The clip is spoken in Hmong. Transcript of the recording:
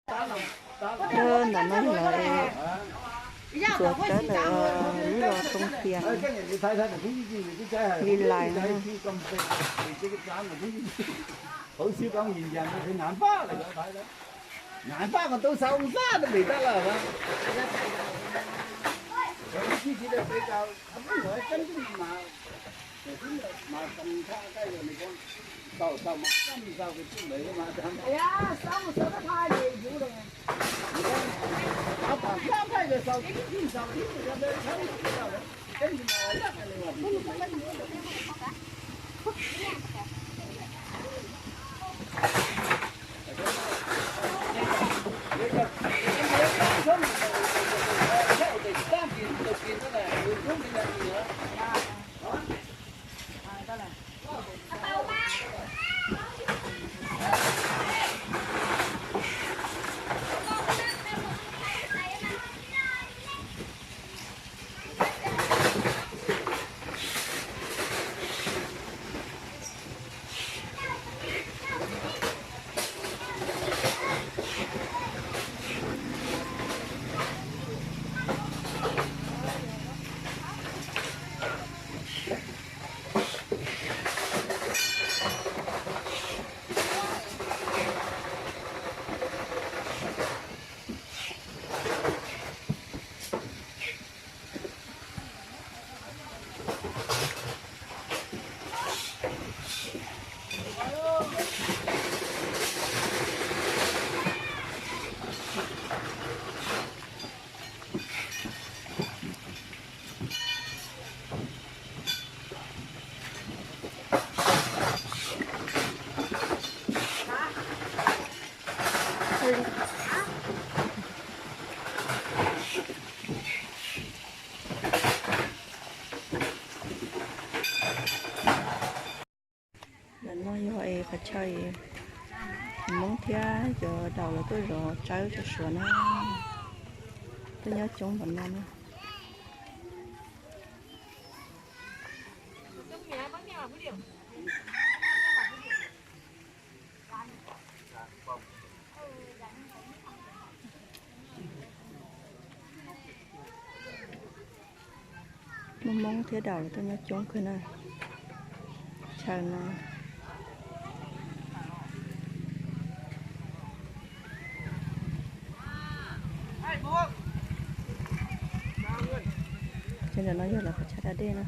Ntawm no yog lawv txuas tawb ntawm lub zos Tooj Tias, Vij Lais no. Ntawm no yog es qhov chaw Hmoob thiab cov Daus lawv tuaj zov tsawb zov Suav na, tuaj nyob coob npaum no na. Muaj Hmoob thiab Daus lawv tuaj nyob coob kawg na, chaw no. Ces ntawm no yog lawv qhov chaw da dej na.